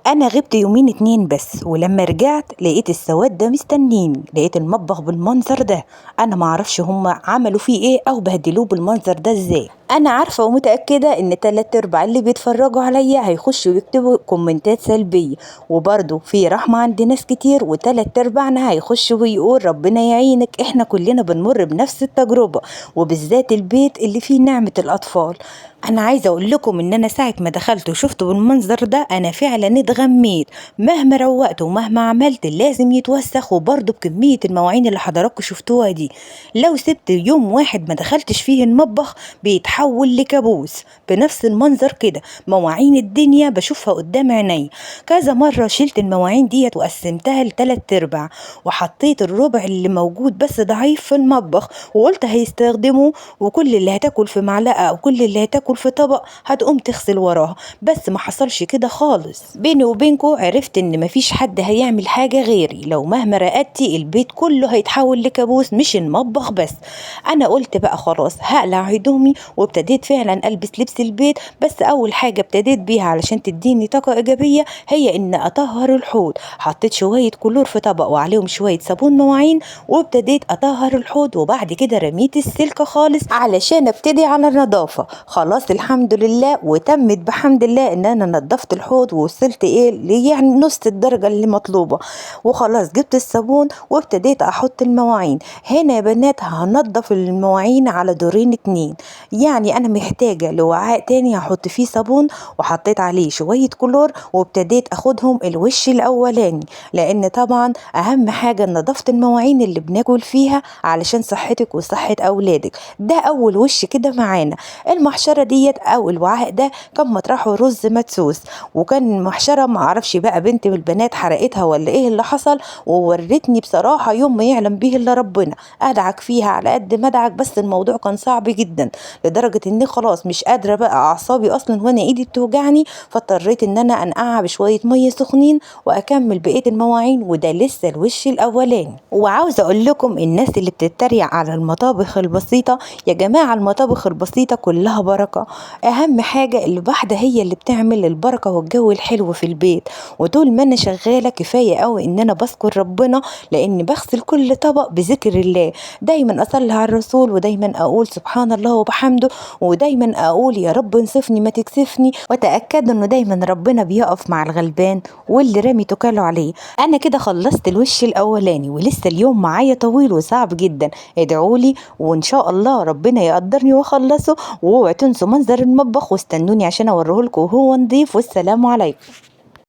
انا غبت يومين اتنين بس، ولما رجعت لقيت السواد ده مستنيني، لقيت المطبخ بالمنظر ده. انا معرفش هم عملوا فيه ايه او بهدلوه بالمنظر ده ازاي. انا عارفه ومتاكده ان 3/4 اللي بيتفرجوا عليا هيخشوا يكتبوا كومنتات سلبية، وبرده في رحمه عند ناس كتير، و3/4 هيخشوا ويقول ربنا يعينك، احنا كلنا بنمر بنفس التجربة، وبالذات البيت اللي فيه نعمه الاطفال. انا عايزه اقول لكم ان انا ساعة ما دخلت وشفته بالمنظر ده انا فعلا اتغميت. مهما روقت ومهما عملت لازم يتوسخ، وبرده بكمية المواعين اللي حضراتكم شفتوها دي. لو سبت يوم واحد ما دخلتش فيه المطبخ بيتحول لكابوس بنفس المنظر كده. مواعين الدنيا بشوفها قدام عيني. كذا مرة شلت المواعين ديت وقسمتها ل3/4، وحطيت الربع اللي موجود بس ضعيف في المطبخ، وقلت هيستخدموه، وكل اللي هتاكل في معلقه او كل اللي هتاكل في طبق هتقوم تغسل وراها. بس ما حصلش كده خالص. بيني وبينكم عرفت ان مفيش حد هيعمل حاجة غيري، لو مهما رقدتي البيت كله هيتحول لكابوس مش المطبخ بس. انا قلت بقى خلاص هقلع هدومي، وابتديت فعلا البس لبس البيت. بس اول حاجة ابتديت بيها علشان تديني طاقة ايجابية هي ان اطهر الحوض. حطيت شوية كلور في طبق وعليهم شوية صابون مواعين، وابتديت اطهر الحوض، وبعد كده رميت السلك خالص علشان ابتدي على النظافة. خلاص الحمد لله، وتمت بحمد الله ان انا نظفت الحوض ووصلت ايه يعني نص الدرجة اللي مطلوبه. وخلاص جبت الصابون وابتديت احط المواعين. هنا يا بنات هنضف المواعين على دورين 2، يعني انا محتاجه لوعاء تاني هحط فيه صابون، وحطيت عليه شوية كلور، وابتديت اخدهم الوش الاولاني، لان طبعا اهم حاجة نظافة المواعين اللي بناكل فيها علشان صحتك وصحة اولادك. ده اول وش كده معانا. المحشره ديت او الوعاء ده كان مطرحه رز مدسوس، وكان محشره معرفش بقى بنت من البنات حرقتها ولا ايه اللي حصل، وورتني بصراحة يوم ما يعلم به الا ربنا. ادعك فيها على قد ما ادعك، بس الموضوع كان صعب جدا لدرجة اني خلاص مش قادرة بقى، اعصابي اصلا وانا ايدي بتوجعني، فاضطريت ان انا انقعها بشوية مية سخنين واكمل بقية المواعين. وده لسه الوش الاولاني. وعاوزه اقول لكم الناس اللي بتتريق على المطابخ البسيطة، يا جماعة المطابخ البسيطة كلها بركة. اهم حاجة الواحدة هي اللي بتعمل البركة والجو الحلو في البيت. وطول ما انا شغالة كفاية قوي ان انا بذكر ربنا، لان بغسل كل طبق بذكر الله. دايما اصلي على الرسول، ودايما اقول سبحان الله وبحمده، ودايما اقول يا رب انصفني ما تكسفني، واتاكد انه دايما ربنا بيقف مع الغلبان واللي رامي توكله عليه. انا كده خلصت الوش الاولاني، ولسه اليوم معايا طويل وصعب جدا. ادعولي وان شاء الله ربنا يقدرني واخلصه. واوعوا تنسوا منظر المطبخ، واستنوني عشان اوريهولكم وهو نضيف. والسلام عليكم.